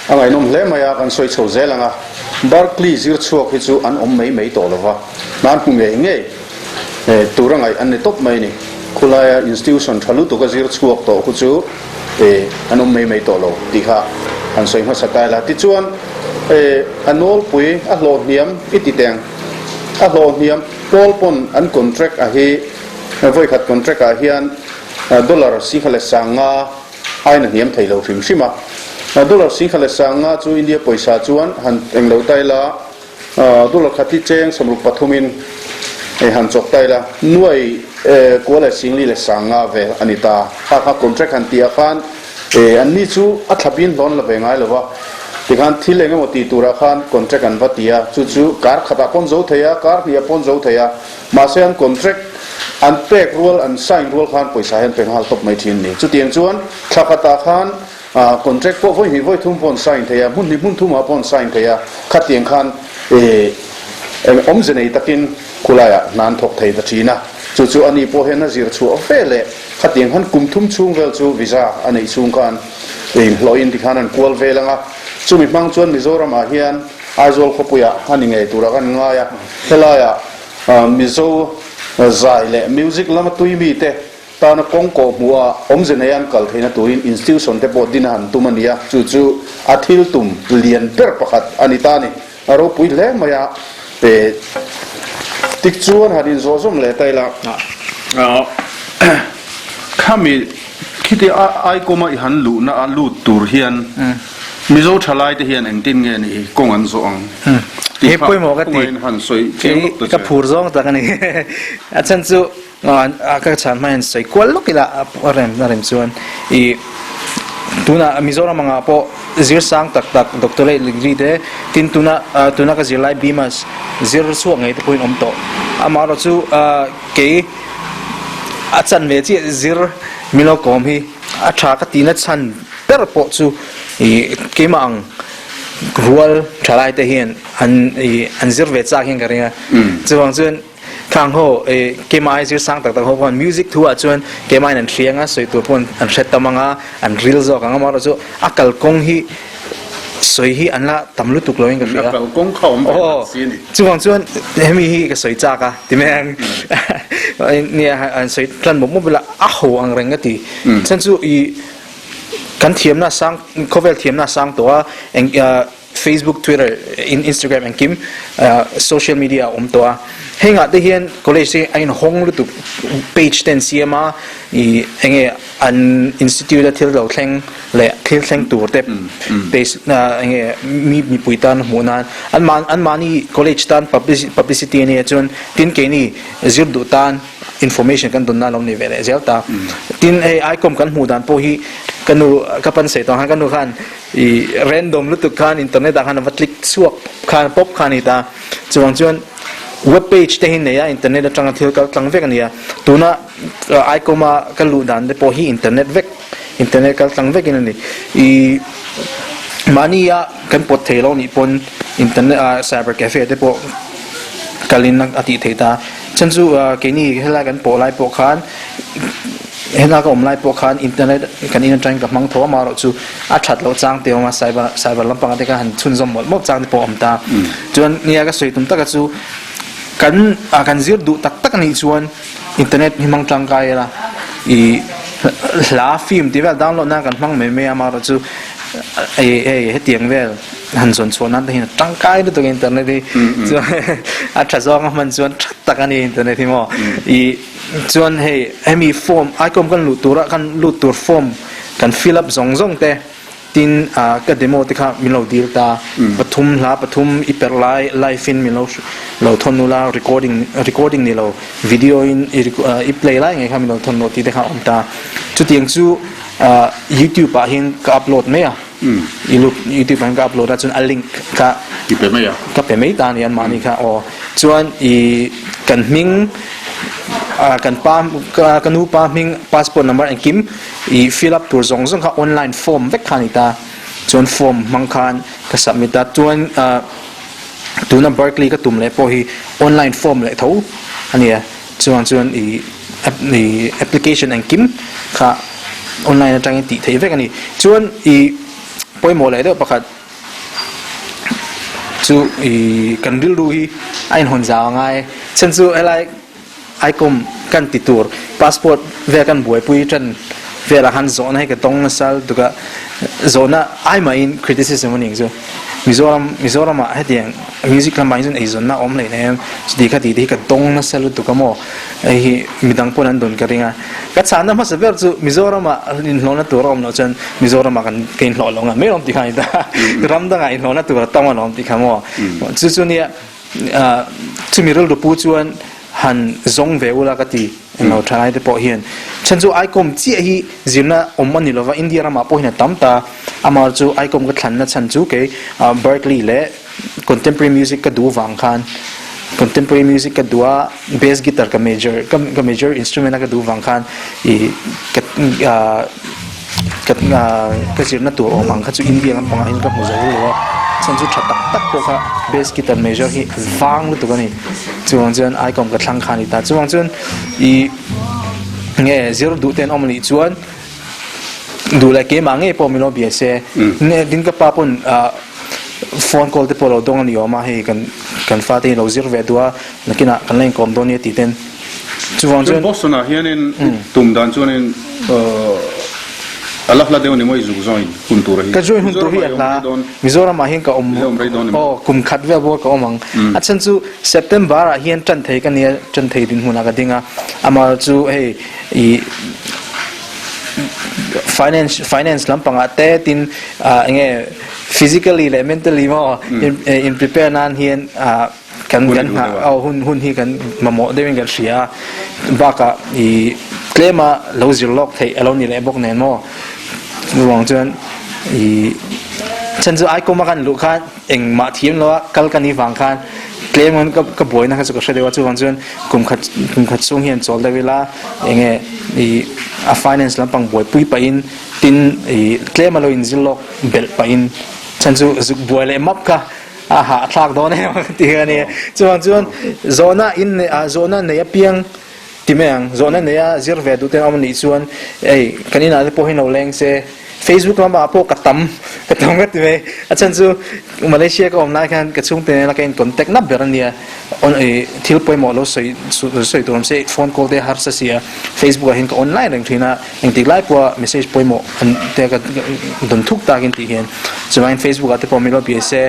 A ngaihnawm hle mai a, kan sawi chho zel ang a. Berkeley zir chhuak hi chu an awm mai mai tawh lo va, hnan hmu ngei ngei tur a ngaih an ni tawp mai a ni. Khulaia institution tha lutuk a zir chhuak tawh khu chu an awm mai mai tawh lo tih kha han sawi hmasa ta ila. Tichuan a nawlpui a hlawh hniam i ti teng, a hlawh hniam pawl pawn an contract a hi vawikhat contract ah hian dollar singkhat leh sanga aiin a hniam thei lo hrim hrim a. Dollar singkhat leh sanga chu India pawisa chuan han englo ta ila, Dollar khat hi cheng 63 in han chawk ta ila, nuai kua leh singli leh sanga vel a ni ta. Kha kha contract han tih ah khan an ni chu a thla bin hlawn la ve ngai lo va, tikhan thil eng emaw tih turah khan contract an va ti a, chu chu kar khatah pawn zo thei a, kar hnihah pawn zo thei a, mahse an contract an pek rual, an sign rual khan pawisa hi an pe nghal tawp mai thin a ni. Chutiang chuan thla khatah khan Contract pawh vawi hnih vawi thum pawh an sign thei a, hmun hnih hmun thumah pawh an sign thei a, khatiang khan eng awmze nei takin khulaiah hna an thawk thei ta thin a, chu chu ani pawh hian a zir chhuah ve leh khatiang khan kum thum chhung vel chu visa a neih chhung khan inhlawhin tikhan an kual vel ang a, chumi hmang chuan Mizoramah hian Aizawl khawpuiah a ni ngei turah kan ngai a, helaiah Mizo zai leh music lama tui mite Tana kawng kawh hmuh a, awmze nei an kal theihna turin institution te pawh din a han tum a ni a, chu chu a thil tum lian ber pakhat a ni ta a ni. A ropui hle mai a, e tik chuan han inzawh zawm leh ta ila. Khami khiti Aikawma i han luhna a lut tur hian Mizo thalai te hian engtin nge ni kawng an zawh ang tih kha kawngaiin han sawi chiang lawk ta che. Ka phur zawng tak a ni. A chhan chu Ka chhan hma hian sawi kual lawk ila a rem a rem chuan ih tunah Mizoram angah pawh zir sang tak tak doctorate degree te tin tuna tuna ka zirlai BMAS zir chhuak ngei te pawhin awm tawh amaherawh chu kei a chan ve chiah zir milo kawm hi a tha ka tihna chhan ber pawh chu ih keimah ang rual thalai te hian an ih an zir ve chak hian ka ring a chuvang chuan. Khang ho eh keimah ai zir sang tak tak ho khan music thu ah chuan keimah in an hria anga sawi tur pawh an hre tam anga an ril zawk ang amaherawh chu a kalkawng hi sawi hi an la tam lutuk lo in ka hria a kalkawng kha awm ve tak si a ni. Chuvang chuan hemi hi ka sawi chak a ti mai ang nia an sawi tan mawp mawp ila a ho ang reng ka ti chhan chu ih kan thiamna sang khawvel thiamna sang tawh a eng Facebook, Twitter, Instagram engkim social media a awm tawh a. Hengah te hian college hi a inhawng lutuk page te an siam a, ih enge an institute a thil lo thleng leh thil thleng tur te page enge mi mipui tan hmuh nan an mah an mahni college tan publicity a nia chuan tin keini zir duh tan information kan dawn nan lo ni ve leh zel ta. Tin hei icom kan hmuh dan pawh hi ka nu ka pan sawi tawh ang khan ka nu khan I random lutuk khan internet ah khan a va click chhuak khan pawp kha a ni ta. Chuvang chuan web page te hi nei a internet atanga thil kal tlang vek a ni a. Tuna Icom a ka luh dan te pawh hi internet vek internet kal tlang vekin a ni. I mahni a kan pawt thei lo nih pawn internet ah cyber cafe te pawh kalin a tih theih ta. Chhan chu keini helai kan pawh lai pawh khan Hena ka awm lai pawh khan internet kan in atangin ka hmang tho a, amaherawh chu a that loh chang te a awm a, cyber cyber lampang te kha han chhunzawm mawlh mawlh chang te pawh a awm ta. Chuan nia ka sawi tum taka chu kan kan zir duh tak tak anih chuan internet hi hmang tangkai ila ih hla film tih vel download nan kan hmang mai mai a, amaherawh chu hei hetiang vel han zawn chhuah nan te hian a tangkai lutuk internet hi chuan a tha zawng a hman chuan tha tak a ni internet hi maw ih. Chuan hei hemi form icom kan luh tura kan lut tur form kan fill up zawng zawng te tin ah ka demo te kha min lo dil ta pathum hla pathum i perh lai live in min lo lo thawn ula recording recording ni lo video in i i play lai ngei kha min lo thawn rawh tih te kha a awm ta chutiang chu ah youtube ah hian ka upload mai a youtube ah hian ka upload a chuan a link kha i pe mai a ka pe mai ta a ni anmahni kha aw chuan i kan hming ah kan pa ka nu pa hming passport number engkim i fill up tur zawng zawng kha online form vek kha a ni ta chuan form hmang khan ka submit a chuan ah tuna Berkeley ka tum leh pawh hi online form leh tho a ni a. Chuvang chuan i i application engkim kha online atangin tih theih vek a ni. Chuan i pawimawh leh deuh pakhat chu i kan rilru hi a inhawn zau a ngai. Chhan chu helai Icom kan ti tur passport vel kan buaipui tan velah khan zawhna hi ka tawng nasa lutuk a, zawhna ai mahin criticism a nih chu. Mizoram Mizoramah hetiang music lamah hi chuan eizawnna a awm hlei hnem chuti kha tih te hi ka tawng nasa lutuk a maw hei hi midang pawn an dawn ka ring a. Ka chhanna hmasa ber chu Mizoramah inhlawhna tur a awm loh chuan Mizoramah kan ka inhlawh lo ngam mai alawm tih kha a ni ta. Ram dangah inhlawhna tur a tam alawm tih kha maw. Chu chu nia Chumi rilru pu chuan han zawng ve ula ka ti englo tha lai te pawh hian. Chhan chu Icom chiah hi zirna awm a ni lova, India ramah pawh hian a tam ta. Amah chu Icom ka thlanna chhan chu kei Berkeley leh contemporary music ka duh vang khan contemporary music ka duh a, bass guitar ka major ka major instrument a ka duh vang khan ih ka Ka ka zirna tur awm ang kha chu India lampangah hian ka hmu zo lo a, chhan chu tha tak tak pawh kha bass guitar major hi vang lutuk a ni. Chuvang chuan icon ka thlang kha a ni ta. Chuvang chuan ih nge zir duh te an awm anih chuan duh leh keimah ngei pawh min lo bia se. Nge tin ka pa pawn ah phone call te pawh lo dawng a ni awm a, hei kan kan fate hi lo zir ve duh a, nakinah kan la inkawm dawn nia tih ten. Chuvang chuan. Boston ah hianin tum dan chuanin a la hla deuh ni maw i zuk join hun tur hi. Ka join hun tur hi a hla. Mizoram ah hian ka awm. Awm rei dawn ni maw? Aw kum khat vel bawk ka awm ang. A chhan chu September ah hian tan thei ka nia tan thei dinhmun ah ka ding a. Amah chu hei i finance finance lampang ah te tin enge physically leh mentally maw in prepare nan hian Kan kan nghah aw hun hun hi kan mamawh deuhin kan hria a, bakah ih tlema lo zir lawk theih a lo ni leh bawk nen maw chuvang chuan ih chhan chu Aikawma kan luh khan engmah thiam lo a kal ka nih vang khan tlem in ka ka buaina kha chu ka hre deuh a chuvang chuan kum khat kum khat chhung hian chawl deuh ila enge ih a finance lampang buaipui pahin tin ih tlema lo inzir lawk belh pahin chhan chu zuk buai leh map kha. A hahthlak dawn em ka ti a ni. Chuvang chuan zawhna in nei ah zawhna nei apiang ti mai ang. Zawhna nei a zir ve duh ten awm anih chuan ei kan inah te pawh hi lo leng se. Facebook lamah pawh ka tam ka tam ka ti mai. A chhan chu Malaysia ka awm lai khan ka chhungte nena ka in contact nap ber a nia. Thil pawimawh lo sawi sawi tur awm se phone call te harsa sia Facebook ah hian ka online reng thin a. Engtik lai pawha message pawimawh an te ka dawn thuk takin tih hian chuvangin Facebook ah te pawh min lo bia se.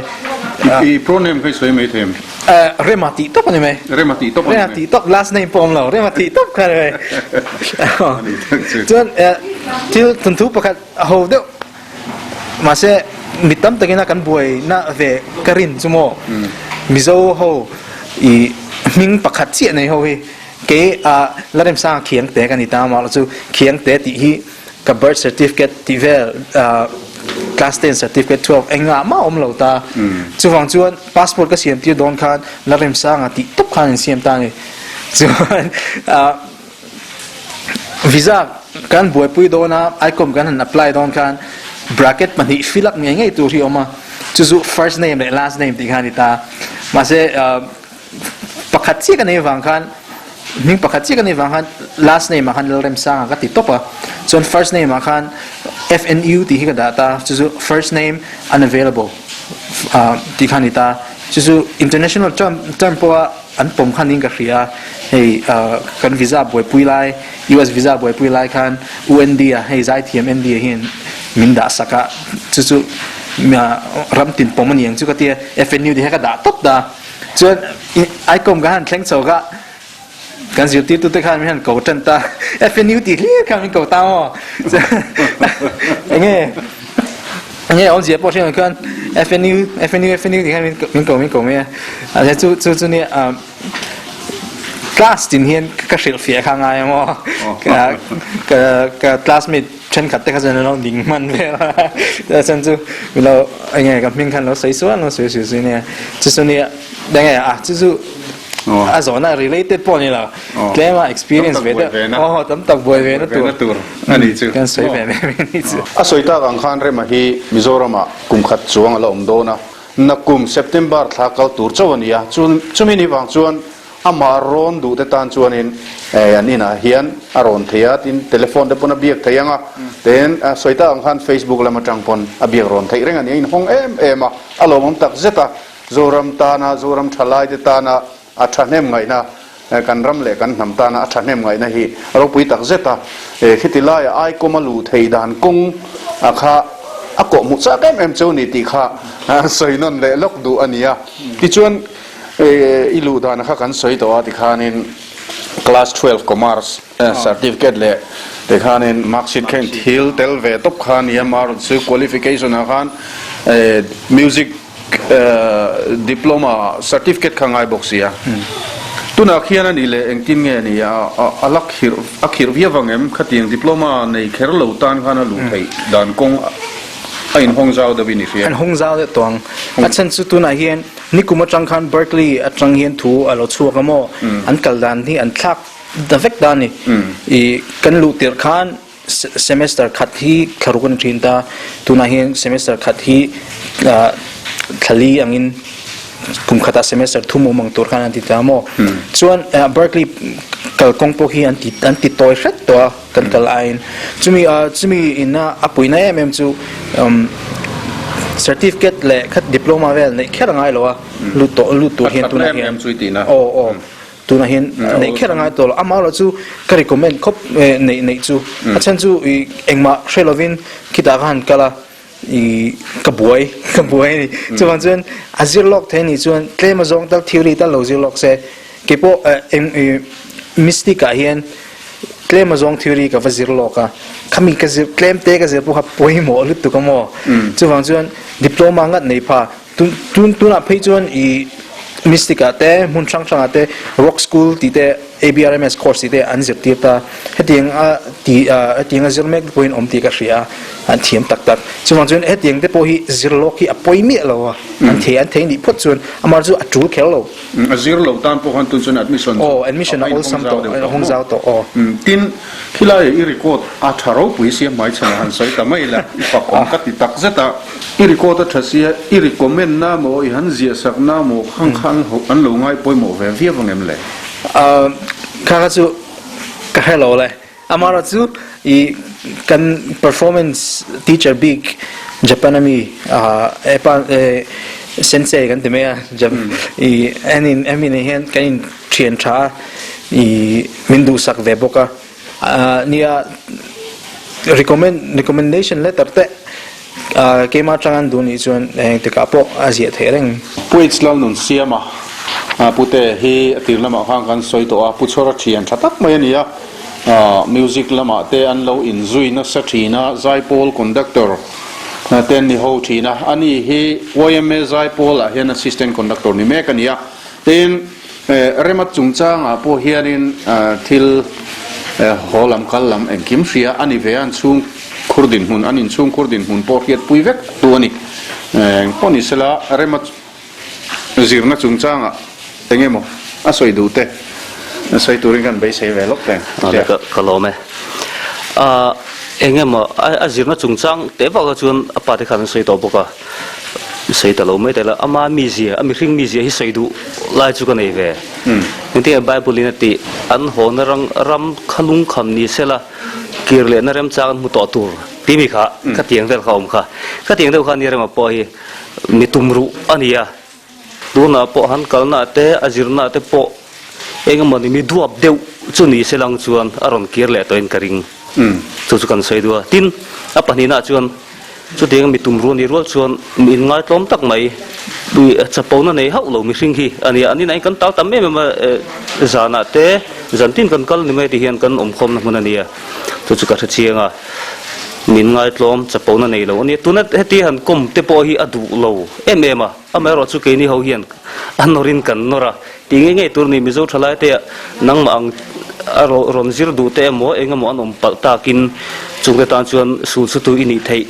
I pronoun kha i sawi mai thei em? Rema tih tawp a ni mai. Rema tih tawp a ni mai. Rema tih tawp last name pawh awm lo Rema tih tawp kha a ni mai. Chuan thil thawnthu pakhat a ho deuh mahse mi tam takin a kan buaina ve ka rin chu maw Mizo ho i hming pakhat chiah nei ho hi Kei a Laremsanga Khiangte ka ni ta amah lo chu Khiangte tih hi ka birth certificate tih vel class 10 certificate 12 engah mah awm lo ta. Chuvang chuan passport ka siam tir dawn khan Laremsanga tih tawp khan in siam ta a ni. Chuan visa kan buaipui dawn a ICOM kan han apply dawn khan bracket pahnih fill up ngei ngei tur hi a awm a chu chu first name leh last name tih kha a ni ta. Mahse Pakhat chiah ka nei vang khan hming pakhat chiah ka nei vang khan last name ah khan Lalremsanga ka ti tawp a, chuan first name ah khan FNU tih hi ka dah ta, chu chu first name unavailable ah tih kha a ni ta, chu chu international term term pawha an pawm khan niin ka hria a, hei ah kan visa buaipui lai US visa buaipui lai khan UND ah hei zaithiam ND ah hian min dah sak a, chu chu ram tin pawm a ni ang chu ka tia FNU tih kha ka dah tawp ta. Chuan Icom ka han thleng chho ka kan zirtirtu te khan min han ko tan ta FNU ti hlir khan min ko ta maw enge enge awmzia pawh hriat khan FNU FNU FNU ti khan min ko min ko mai a chu chu chu ni class tin hian ka hrilh fiah kha ngai maw ka ka classmate Thenkhat te kha chuan an lo ning hman vel a, chuan chu mi lo enge ka hming khan lo sawi sual lo sawi sual sual nia chu chu nia enge a chu chu a zawhna related pawh ni lo tlem a experience ve deuh aw tam tak buai ve na tur ani chu kan sawi ve mai mai ni chu. A sawi tak ang khan Rema hi Mizoramah kum khat chuang a la awm dawn a, nakum September thla kal tur chauh a ni a, chumi ni vang chuan Amah rawn duh te tan chuanin an inah hian a rawn thei a, tin telephone te pawn a biak thei ang a, tin sawi tak ang khan Facebook lam atang pawn a biak rawn theih reng a ni, a inhawng em em a, a lawmawm tak zet a. Zoram tana, Zoram thalaite tana a thahnem ngaihna, kan ram leh kan hnam tana a thahnem ngaihna hi a ropui tak zet a. Khiti laia Aikawm a luh thei dan kawng a kha a kawhhmuh chak em em cheu ni tih kha sawi nawn leh lawk duh a ni a. Tichuan i luh dan kha kan sawi tawh a tikhanin Class 12 Commerce certificate leh tikhanin mark sheet kha in thil tel ve tawp kha a ni a, amaherawhchu qualification ah khan music Diploma certificate kha ngai bawk si a. Tunah khian a nih leh engtin nge ni a, a la khirh a khirh viau vang em? Khatiang diploma nei kher lo tan khan a luh theih dan kawng a inhawng zau deuh in i hria. An hawng zau deuh tawh ang. A chhan chu tunah hian nikum atang khan Berkeley atang hian thu a lo chhuak a maw? An kal dan hi an thlak ta vek ta a ni. I kan luh tirh khan Semester khat hi thla ruk a ni thin ta, tunah hian semester khat hi thla li angin kum khatah semester thum awm ang tur khan an ti ta maw? Chuan Berkeley kalkawng pawh hi an ti an ti tawi hret tawh a kan kal aiin. Chumi chumi ina a puihna em em chu certificate leh khat diploma vel neih kher a ngai lo a, lut tawh lut tur hian tunah hian aw aw. Tunah hian neih kher a ngai tawh lo. Amah erawh chu ka recommend khawp neih neih chu. A chhan chu i engmah hre lovin khitah ka han kal a, i ka buai ka buai a ni. Chuvang chuan a zir lawk thei a nih chuan tlem azawng tal theory tal lo zir lawk se. Keipawh eng i mystic ah hian tlem azawng theory ka va zir lawk a, khami ka zir tlem te ka zir pawh kha pawimawh lutuk a maw. Chuvang chuan diploma ngat nei pha Tun tun tunah phei chuan i Mystic ah te hmun hrang hrang ah te Rock School tih te ABRMS course tih te an zirtir ta. Hetiang a ti hetiang a zir mek te pawhin awm tih ka hria a, an thiam tak tak. Chuvang chuan hetiang te pawh hi zir lawk hi a pawi miah lo a, an thei an thei nih phawt chuan amah chu a tul kher lo. A zir lo tan pawh khan tun chuan admission chu Aw admission a awlsam tawh a hawng zau tawh aw. Tin, khilai i record a tha ropui sia hmaichhan a han sawi ta mai la, i fak awm ka ti tak zet a. I record a tha sia, i recommend na maw, i han ziah sak na maw khang kha an lo ngai pawimawh ve viau ang em le? Kha kha chu ka hre lo le. Amaherawh chu i kan performance teacher bik Japan ami epa sensei kan ti mai a, i enin hemi nen hian kan in thian tha a, i min duhsak ve bawk a. Nia recommend recommendation letter te keimah atang an duh nih chuan engtikah pawh a ziah theih reng. Pu H Lalnun Siama pute hi a tir lamah khan kan sawi tawh a, Pu Chhawra thian tha tak mai a ni a, music lamah te an lo inzui nasa thin a, Zaipawl conductor te an ni ho thin a, ani hi yma Zaipawl ah hian assistant conductor ni mek a ni a, tin Rema chungchangah pawh hianin thil haw lam kal lam engkim hria a ni ve a, an chhung khur dinhmun, an inchhung khur dinhmun pawh hriatpui vek tu a ni. Engpawh ni sela Rema zirna chungchangah eng emaw a sawi duh te sawi turin kan beisei ve lawk teng. Ka lawm e. Eng emaw a zirna chungchang teh vak ah chuan a pa te khan an sawi tawh bawk a. Sawi ta lo mai ta ila, ama mizia, a mihring mizia hi sawi duh lai chu ka nei ve. Engtin nge Bible in a tih, an hawna rang ram kha lungkham ni sela, kir lehna remchang an hmu tawh tur tih mi kha, khatiang vel kha a awm kha. Khatiang deuh kha ni rema pawh hi mi tumruh a ni a, tunah pawh han kalna te, a zirna te pawh engemaw ni mi duap deuh chu ni selang chuan a rawn kir leh tawhin ka ring. Chu chu kan sawi duh a. Tin, a pahnihna chuan Chutiang mi tumruh nih rual chuan mi inngaitlawm tak mai, tui chapona nei hauh lo mihring hi a ni a. An inah hian kan tal tam em em a, zanah te zantin kan kal ni mai ti hian kan awmkhawmna hmun a ni a, chu chu ka hre chiang a. Mi inngaitlawm chapona nei lo a ni a. Tuna heti han kawm te pawh hi a duh lo em em a, amaherawhchu keini ho hian a nawrin kan nawr a. Tih ngei ngei tur ni Mizo thalai te ah nangmah ang a rawn zir duh te emaw eng emaw an awm palh takin chungte tan chuan sul chu tu i nih theih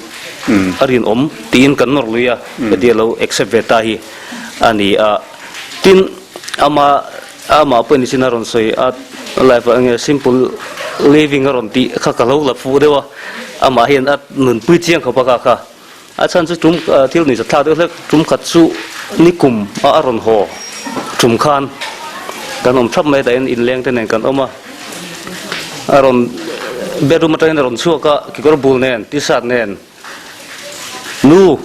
a rinawm tiin kan nawr lui a, heti a lo accept ve ta hi a ni a. Tin, ama amah pawhin nichin a rawn sawi a life ah enge simple living a rawn tih kha ka lo la fuh deuh a, amah hian a nunpui chiang khawp a kha kha. A chhan chu tum thil ni zathlak deuh hlek tum khat chu ni kum a a rawn haw tum khan kan awm thap mai dahin inleng te nen kan awm a, a rawn bedroom atangin a rawn chhuak a kekawr bul nen t-shirt nen nu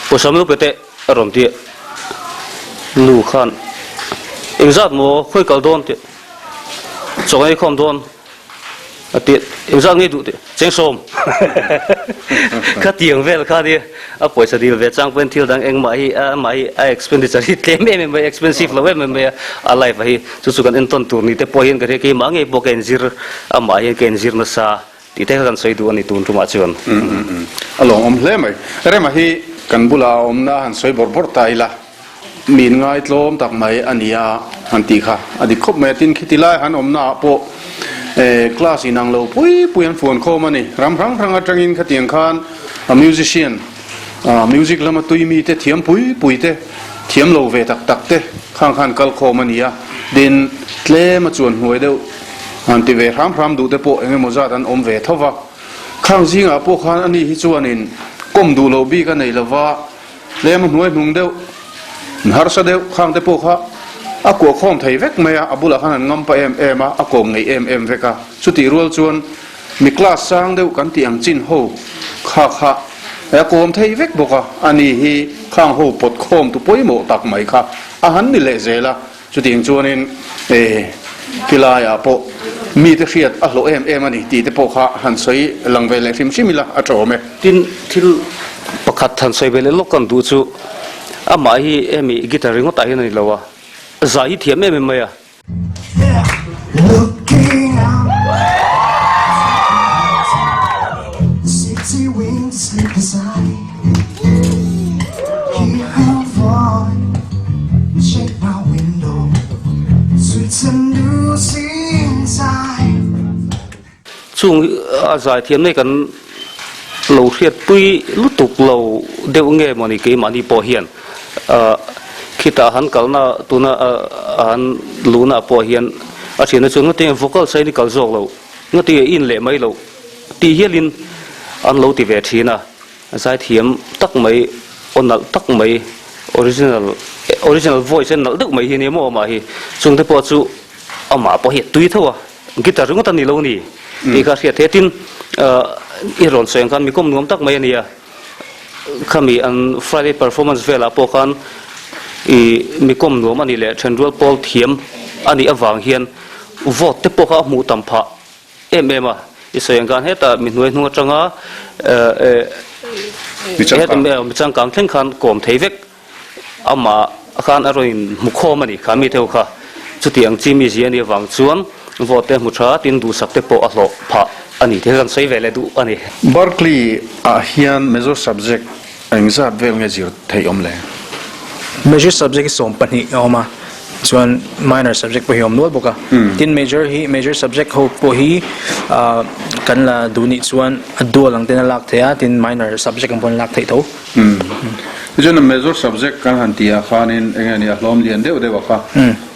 pawisa min lo pe teh a rawn ti a. Nu khan engzat maw khawi kal dawn tih chaw ei khawm dawn a tih engzat ngei duh tih chengsawm khatiang vel kha nia a pawisa dil ve chang pawhin thil dang engmah hi amah hi a expenditure hi tlem em em mai expensive lo em em mai a a life ah hi chu chu kan entawn tur ni te pawh hian ka hria keimah ngei pawh ka inzir amah hian ka inzir nasa Tih te kha kan sawi duh a ni tun tumah chuan. A lawmawm hle mai. Rema hi kan bula a awmna han sawi bawrh bawrh ta ila, min ngaitlawm tak mai a ni a han tih kha a dik khawp mai a. Tin, khiti lai han awmna ah pawh class inang lo pui pui an fuan khawm a ni. Ram hrang hrang atangin khatiang khan musician, music lama tui mite thiam pui pui te, thiam lo ve tak tak te khang khan kal khawm a ni a. Tin, tlem a chuan hnuai deuh. Han ti ve hram hram duh te pawh eng emaw zat an awm ve tho va. Khang zingah pawh khan ani hi chuanin kawm duh loh bik a nei lo va, tlem a hnuai hnung deuh, an harsa deuh khang te pawh kha a kuah khawm thei vek mai a, a bulah khan an ngam pa em em a, a kawm ngeih em em vek a. Chutih rual chuan mi class sang deuh kan tih ang chin ho kha kha a kawm thei vek bawk a, ani hi khang ho pawt khawm tu pawimawh tak mai kha a han ni leh zel a. Chutiang chuanin khilaiah pawh mite hriat a hlawh em em a ni tih te pawh kha han sawi lang ve leh hrim hrim ila a tha awm e. Tin, thil pakhat han sawi ve leh lawk kan duh chu amah hi hemi guitar ringawtah hian a ni lo a, zai hi thiam em em mai a. Chung a zaithiam nei kan lo hriatpui lutuk lo deuh nge mawni keimahni pawh hian khitah han kalna tuna han luhna pawh hian a thianna chuan ngatinge vocal sain i kal zawk lo ngatinge i inleh mai loh tih hialin an lo ti ve thin a. Zaithiam tak mai, aw nalh tak mai, original original voice a nalh deuh mai hi a nia maw amah hi. Chung te pawh chu amah pawh hi a tui tho a, guitar ringawt a ni lo ni tih kha a hriat theih a. Tin, i rawn sawi ang khan mi kawm nuam tak mai a nia. Khami an Friday performance velah pawh khan i mi kawm nuam a nih leh thenrual pawl thiam a nih avang hian vote te pawh kha a hmuh tam phah. Em em a, i sawi ang khan hetah mi hnuai hnung atanga mi changkang thleng khan kawm thei vek amah khan a rawn in hmu khawm a ni kha mi te ho kha. Chuti ang chi mi zia a nih avang chuan vote te hmu tha tin duhsak te pawh a hlawh phah a ni tih kha kan sawi ve leh duh a ni. Berkeley ah hian major subject Engzat vel nge zir theih awm le? Major subject hi 12 a awm a, chuan minor subject pawh hi a awm nual bawk a. Tin major hi major subject ho pawh hi kan la duh nih chuan a dual ang ten a lak theih a, tin minor subject ang pawhin a lak theih tho. Tichuan major subject kan han tih ah khanin enge ni a hlawm lian deuh deuh a kha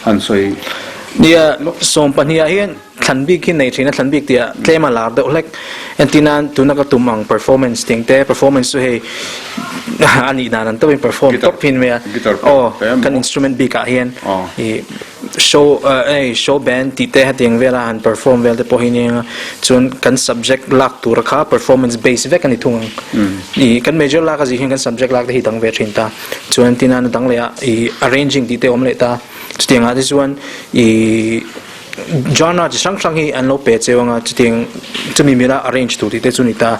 han sawi. Nia, 12 ah hian Thlan bik hi nei thin a, thlan bik tih ah tlem a lar deuh hlek. Entir nan tuna ka tum ang performance ting te, performance chu hei a nih dan an tawpin perform tawp hin mai a. Aw, kan instrument bik ah hian i show hei show band tih te hetiang vel a han perform vel te pawh hi nia chuan kan subject lak tur kha performance base vek a ni thung ang. I kan major lak a zir hian kan subject lak te hi dang ve thin ta. Chuan entir nan a dang leh ah i arranging tih te a awm leh ta. Chutiang ah te chuan i Genre chi hrang hrang hi an lo pe cheu anga chutiang chumi mila arrange tur tih te chu ni ta.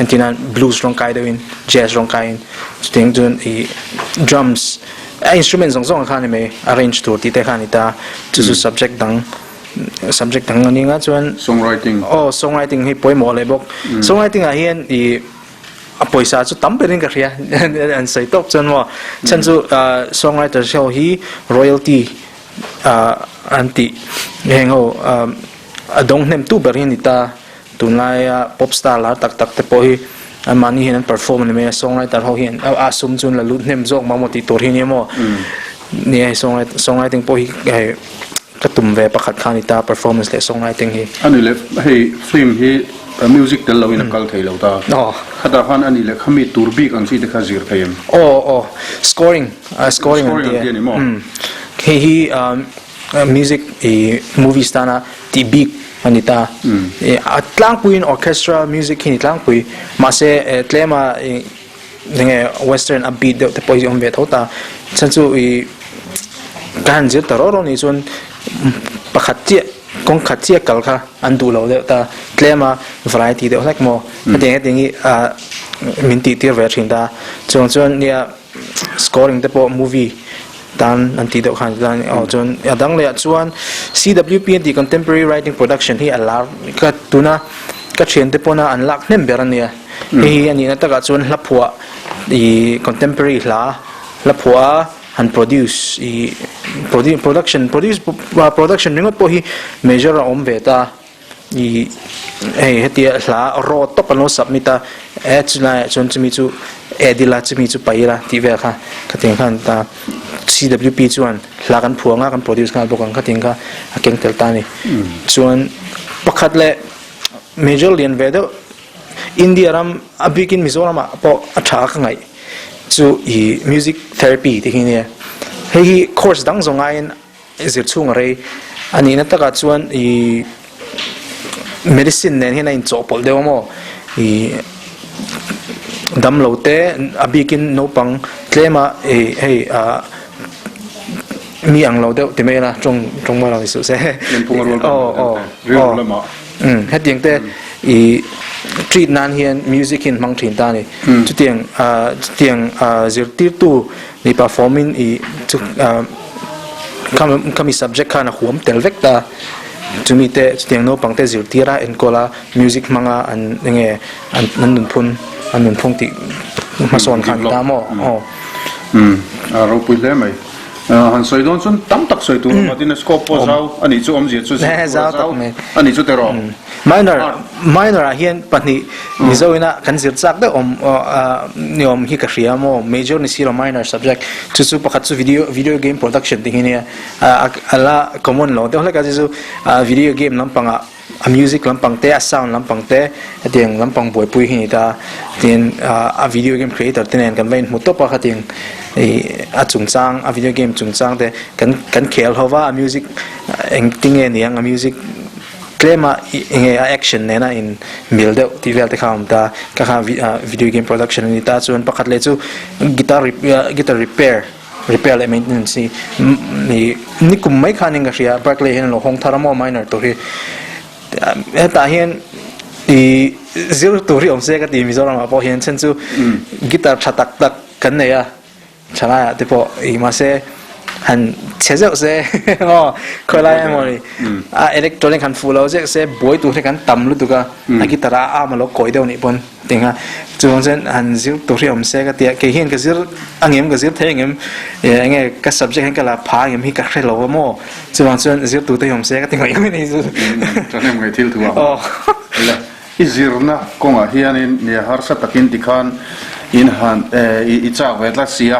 Entirnan blues rawng kai deuhin jazz rawng kaiin chutiang chuan ih drums a instrument zawng zawng kha a ni mai arrange tur tih te kha a ni ta. Chu chu subject dang subject dang a ni anga chuan Songwriting. Aw songwriting hi pawimawh leh bawk. Songwriting ah hian ih a pawisa chu tam berin ka hria an sawi tawp chuan maw chhan chu songwriters ho hi royalty an tih heng ho a dawng hnem tu ber hi a ni ta tunlaia pop star lar tak tak te pawh hi anmahni hian an perform a ni mai a songwriter ho hian a sum chu an la lut hnem zawk mah maw tih tur hi a nia maw nia hei songwriting pawh hi hei ka tum ve pakhat kha a ni ta performance leh songwriting hi. A ni leh hei film hi music tel loin a kal thei lo ta khatah khan a ni leh khami tur bik ang chi te kha zir thei em? Aw aw scoring scoring an ti a umm hei hi music ih movies tana tih bik a ni ta a tlangpuiin orchestra music hi ni tlangpui mahse tlema ih enge western upbeat deuh te pawh hi a awm ve tho ta chhan chu ih. Ka han zir ta rawh rawh nih chuan pakhat chiah kawng khat chiah kal kha an duh lo deuh ta tlem a variety deuh hlek maw hetiang hetiang hi ah min tih tir ve thin ta chuang chuan nia scoring te pawh movie tan an tih deuh khan chuan aw chuan a dang leh ah chuan C_W_P an tih contemporary writing production hi a lar ka tuna ka thiante pawna an lak hnem ber a nia hei hi a nihna takah chuan hla phuah ih contemporary hla hla phuah a. Han produce i production produce production ringawt pawh hi major a awm ve ta i hei hetia hla raw tawp an lo submit a e chulaiah chuan chumi chu add ila chumi chu paih ila tih vel kha khatiang khan ta C_W_P chuan hla kan phuang a kan produce nghal bawk ang khatiang kha a keng tel ta a ni chuan pakhat leh major lian ve deuh India ram a bikin Mizoram ah pawh a tha ka ngaih chu i music therapy tih hi nia. Hei hi course dang zawng aiin zir chhung a rei a nihna takah chuan i medicine nen hian a inchawhpawlh deuh a maw i damlo te a bikin naupang tlema i hei ah mi ang lo deuh ti mai ila tawng tawng mawi lo ni suh se. Aw aw aw. Umm hetiang te i treat nan hian music hi an hmang thin ta a ni. Chutiang ah chutiang ah zirtirtu ni perform in i chu ah khami khami subject khan a huam tel vek ta. Chumi te chutiang naupang te zirtir a enkawl a music hmanga an enge an an nunphun an nunphung tih hmasawn khan ta maw aw. Umm a ropui hle mai. Han sawi dawn chuan tam tak sawi tur awm a tin a scope pawh zau a nih chu awmzia chu zir tur a zau a nih chu teh rawh. Minor minor ah hian pahnih Mizo ina kan zir chak deuh awm ni awm hi ka hria maw major ni silo minor subject chu chu pakhat chu video video game production tih hi nia a la common lo deuh hlek a chu chu video game lampangah A music lampang te, a sound lampang te hetiang lampang buaipui hi a ni ta. Tin, a video game creator te nen kan va inhmu tawp a khatiang ih a chungchang a video game chungchang te kan kan khel ho va, a music engtin nge niang a music tlem a enge a action nena in mil deuh tih vel te kha a awm ta. Kha kha video game production a ni ta. Chuan pakhat leh chu guitar guitar repair. Repair leh maintenance hi ni nikum mai khanin ka hria Barclay hian a lo hawng thar a maw minor tur hi hetah hian i zir tur hi awm se ka ti Mizoram ah pawh hian chhan chu guitar tha tak tak kan nei a thalai ah te pawh i mahse han chhe zeuh se maw khawilai emaw ni a electronic han fuh lo zeuh se buai tur hi kan tam lutuk a a guitar a arm a lo kawi deuh nih pawn. Tinga chuang chuan han zir tur hi awm se ka tia kei hian ka zir angem ka zir thei angem enge ka subject hian ka la pha angem hi ka hre lo a maw chuvang chuan zir tur te hi awm se ka ti ngaih ngaih a ni chu. Thahnem ngaih thil thu ang le i zirna kawngah hianin nia harsa takin tikhan in han i chak ve tlat si a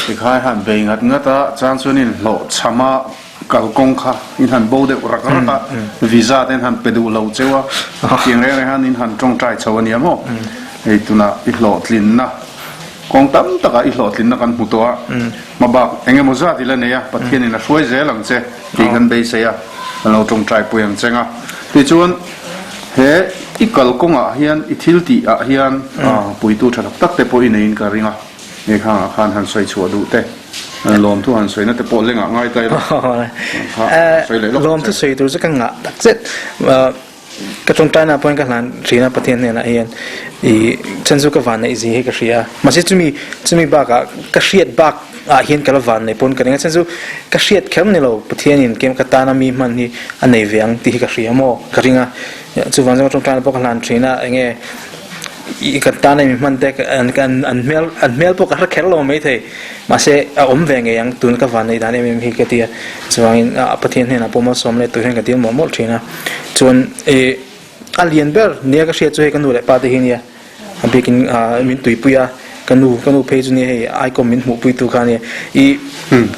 tikhan i han bei ngat ngat a chang chuan in hlawhchham a Kalkawng kha in han bo deuh rak rak a, visa te in han pe duh lo cheu a, tiang reng reng hian in han tawngtai chho a nia maw? Hei tunah i hlawhtlinna kawng tam takah i hlawhtlinna kan hmu tawh a, hmabak eng emaw zat i la nei a, Pathianin a hruai zel ang che tih kan beisei a, kan lo tawngtai pui ang cheng a. Tichuan he i kalkawngah hian i thil tih ah hian puitu tha tak tak te pawh i neiin ka ring a. Nge khangah khan han sawi chhuah duh te, lawmthu han sawina te pawh lengah ngai ta ila. Kha sawi leh lawk. Lawmthu sawi tur chu ka ngah tak zet. Ka tawngtaina pawhin ka hlan thin a Pathian hnenah hian i chhan chu ka van neih zi hi ka hria. Mahse chumi chumi bakah ka hriat bak ah hian ka la van nei pawn ka ring a. Chhan chu ka hriat kher ni lo Pathianin kem ka tana mi hman hi a nei ve ang tih hi ka hria maw ka ring a. Chuvang chuan ka tawngtaina pawh ka hlan thin a enge I kan tan a mi hman te an an hmel an hmel pawh ka hre kher lo maithei mahse a awm ve ngei ang tun ka van neih dan em em hi ka ti a chuangin a Pathian hnenah pawh malsawm leh tur hian ka dil mawlh mawlh thin a chuan ih a lian ber nia ka hriat chu hei ka nu leh pa te hi nia a bikin min tuipui a ka nu ka nu phei chu nia hei icon min hmuhpui tu kha ania ih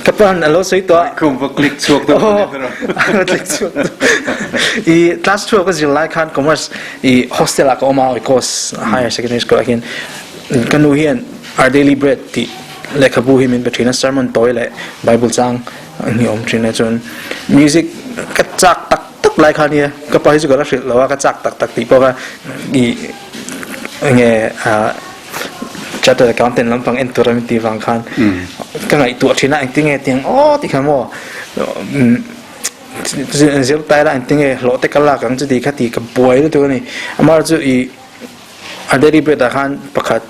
ka pa a lo sawi tawh a icon va click chhuak deuh a click chhuak ih class 12 ka zir lai khan commerce I hostel ah ka awm a Oikos Higher Secondary School ah hian ka nu hian Our Daily Bread tih lehkhabu hi min pe thin a, sermon tawi leh Bible chang hi awm thin a, chuan music ka chak tak tak lai kha nia ka pa hi chu ka la hrilh lo a, ka chak tak tak tih pawh kha i enge ah. Chartered Accountant lampang en tura min tih vang khan ka ngaihtuah thin a, engtinge tiang aw tih khan maw zirtai la engtinge hlawh te ka lak ang chuti kha tih ka buai lutuk a ni. Amaherawhchu ih a daily bread ah khan pakhat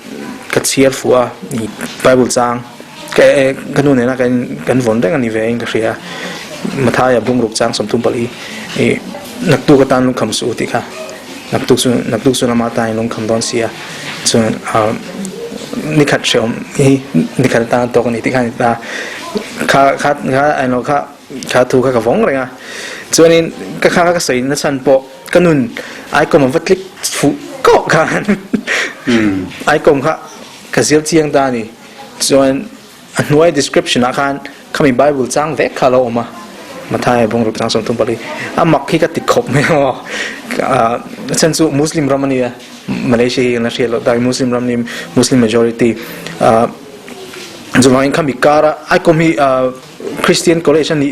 ka chhiar fuh a ih Bible chang ka ka nu nena kan kan vawn reng a ni ve in ka hria Mathaia bungruk chang 34 ih naktuk atan lungkham suh u tih kha. Naktuk chu naktuk chu lama tain lungkham dawn si a, chuan ah nikhat hrehawm hi nikhat atana tawk a ni tih kha a ni ta. Kha kha kha englo kha kha thu kha ka vawng reng a, chuanin ka kha ka sawi na chhan pawh ka nun Icom a va tlik fuh kawh khan Icom kha ka zir chiang ta a ni. Chuan A hnuai description ah khan khami Bible chang vek kha a lo awm a, Matthai bungruk chang 34. A mak hi ka ti khawp mai ang aw. A chhan chu Muslim ram a nia, Malaysia hi kan la hriat loh tak Muslim ram ni Muslim majority. Chuvangin khami kara Icom hi Christian college a ni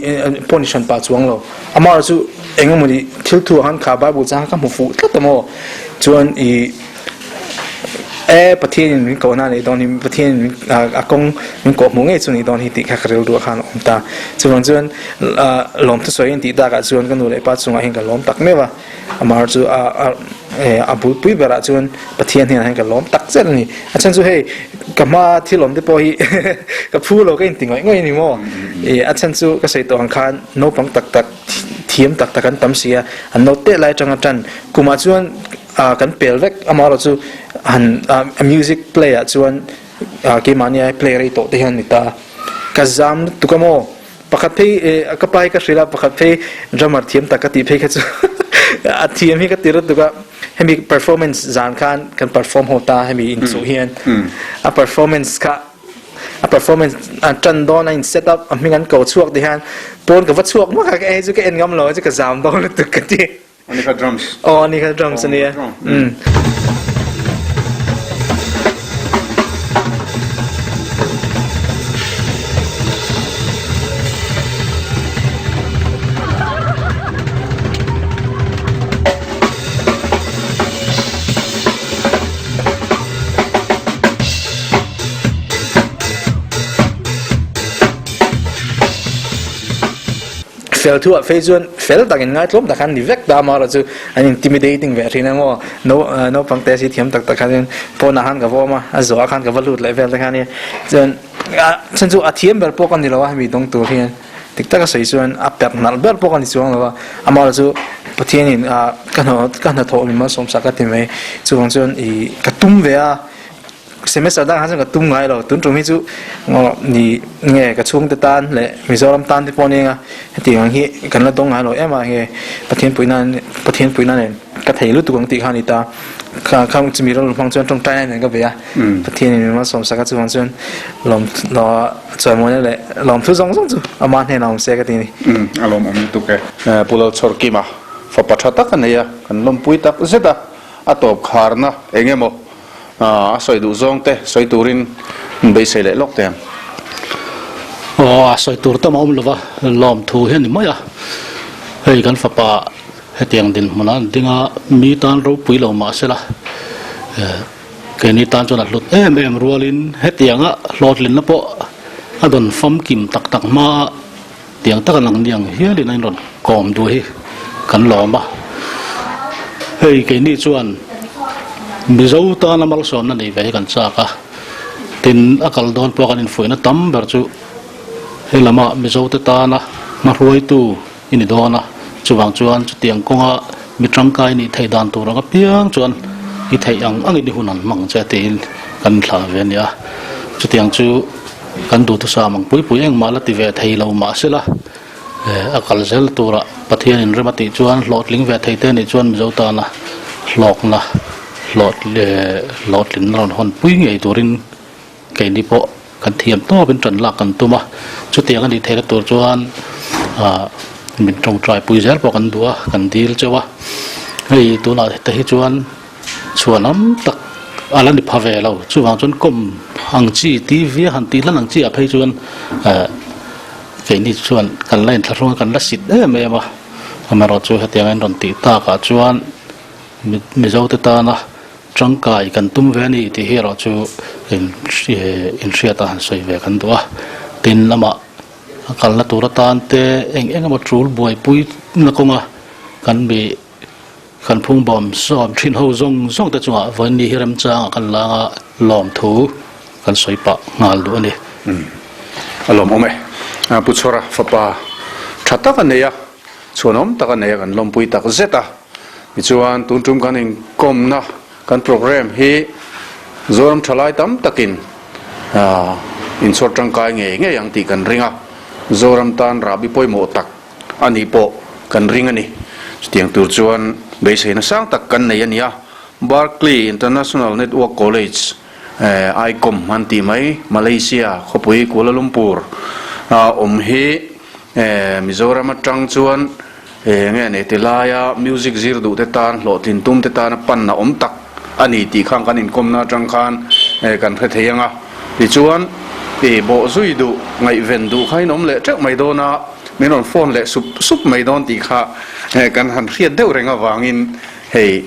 pawh ni hran pah chuang lo. Amaherawhchu chu engemawni thil thu ah khan kha Bible chang kha ka hmu fuh tlat a maw. Chuan ih E Pathianin min kohna a nih dawn hi, Pathianin min a kawng min kawh hmuh ngei chu a nih dawn hi tih kha ka rilru ah khan a awm ta. Chuvang chuan lawmthu sawi in tih takah chuan ka nu leh pa chungah hian ka lawm tak meuh a, amah chu a bulpui berah chuan Pathian hnenah hian ka lawm tak zet a ni. A chhan chu hei ka hma thil awm te pawh hi ka phu lo ka inti ngawih ngawih a ni maw? A chhan chu ka sawi tawh ang khan naupang tak tak thiam tak tak an tam si a, an naute lai atanga tan kumah chuan Ah kan pel vek amaherawh chu han ah music play ah chuan ah keimahni ai play rei tawh te hian ni ta ka zam lutuk a maw pakhat phei eh ka pa hi ka hrilh a pakhat phei drummer thiam tak ka tih phei kha chu a thiam hi ka ti lutuk a hemi performance zan khan kan perform ho ta hemi inchuh hian a performance kha a performance a tan dawn a in set up a hming an ko chhuak ti hian pawn ka va chhuak mak a ka ei chu ka en ngam lo a chu ka zam dawn lutuk ka ti. Ani kha drums. Aw ani kha drums ania. Mm. Fel thu ah phei chuan fel tak in ngaitlawm tak khan ni vek ta amaherawh chu an intimidating ve thin a maw no naupang te si thiam tak tak khan pawn ah khan ka va awm a a zawh ah khan ka va lut leh vel te khan chuan a chhan chu a thiam ber pawh ka ni lo a hemi dawng tur hian dik taka sawi chuan a perh nalh ber pawh ka ni chuang lo a amaherawh chu Pathian in ah ka hna ka hnathawh min malsawmsak a ti mai chuvang chuan ih ka tum ve a. Semester dangah chuan ka tum ngai lo, tun tum hi chu ni nge ka chhungte tan leh Mizoram tan te pawh nia nga hetiang ang hi kan la dawng ngai lo em a nge Pathian puihna Pathian puihna nen ka thei lutuk ang tih kha a ni ta, kha kha chumi rilru hmang chuan tawngtai nen ka bei a, Pathian in min malsawmsak a chuvang chuan lawm chawimawi leh lawmthu zawng zawng chu ama hnenah awm se ka ti a ni. A lawmawm lutuk e. Pu Lalchhawrkima fapa tha tak a nei a, kan lawmpui tak zet a, a tawp kharna eng emaw A sawi duh zawng te sawi turin beisei leh lawk teh ang. Aw, a sawi tur tam a awm lova, lawmthu hi a ni mai a. Hei kan fapa hetiang dinhmunah an ding a, mi tan ropui lo mah sela, keini tan chuan a hlut em em rualin hetianga hlawhtlinna pawh a dawn famkim tak tak hmaa tiang taka lang niang hialin a inrawn kawm duh hi kan lawm a. Hei keini chuan Mizo tana malsawmna nei ve hi kan chak a, tin a kal dawn pawh kan infuihna tam ber chu he lama Mizote tana hmahruaitu i ni dawn a, chuvang chuan chutiang kawnga mi tangkai nih theih dan tur ang apiang chuan i theih ang angin i hun an hmang che tiin kan inthlah ve a ni a, chutiang chu Kan duhthusam ang pui pui engmah la ti ve thei lo mah sela, a kal zel turah Pathianin rem a tih chuan hlawhtling ve thei te nih chuan Mizo tana hlawkna hlawhtlinna rawn hawn pui ngei turin keini pawh kan thiam tawpin tan lak kan tum a. Chutiang a nih theihna tur chuan min tawngtai pui zel pawh kan duh a, kan dil cheu a. Hei tunah te hi chuan Chhuanam tak a la ni pha ve lo. Chuvang chuan kawm ang chi, TV a han tih hlan ang chi ah phei chuan eh keini chuan kan la inthlahrung a, kan la sit em em a. Amaherawhchu hetiang a in rawn tih tak ah chuan Mizote tana Tangkai kan tum ve a ni tih hi erawh chu inhriat a han sawi ve kan duh a. Tin, amah a kalna tur atan te eng eng emaw tul buaipui na kawnga kan mi kan phung bawm sawm thin ho zawng zawng te chungah vawiin hi remchanga kan lang a lawmthu kan sawi pah nghal duh a ni. A lawmawm e. Pu Chhawra fapa tha tak a nei a, chhuanawm tak a nei a kan lawmpui tak zet a. Tichuan tun tum kan inkawmna kan program hi Zoram thalai tam takin inchhawr tangkai ngei ngei ang tih kan ring a, Zoram tan rahbi pawimawh tak a nih pawh kan ring a ni. Chutiang tur chuan beiseina sang tak kan nei a ni a, Berkeley International Network College, ICOM an tih mai, Malaysia khawpui Kuala Lumpur a awm hi Mizoram atang chuan Enge nei ti laia music zir duh te tan hlawhtlin tum te tana pan a awm tak a ni tih khan kan inkawmna atang khan kan hre thei ang a. Tichuan i bawh zui duh, ngaihven duh kha in awm leh teuh mai dawn a, min rawn phone leh sup sup mai dawn tih kha kan han hriat deuh reng avangin hei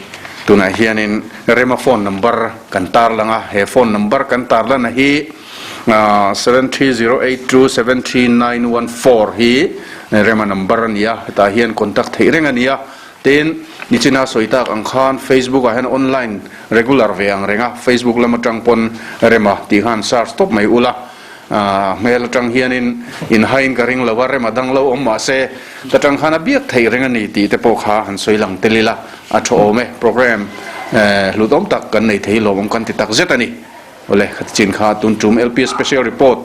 tunah hianin Rema phone number kan tarlang a, he phone number kan tarlana hi 7308273914 hi Rema number a ni a, hetah hian contact theih reng a ni a. Tin, nichina sawi tak ang khan Facebook ah hian online regular ve ang reng a, Facebook lam atang pawn Rema tih khan search tawp mai ula, hmel atang hianin inhain ka ring lo a, Rema dang lo awm mahse ta tang khan a biak theih reng a ni tih te pawh kha han sawi lang tel ila a tha awm e. Program hlutawm tak kan nei thei lawmawm kan ti tak zet a ni. Awle, khati chin kha tun tum LPS Special Report.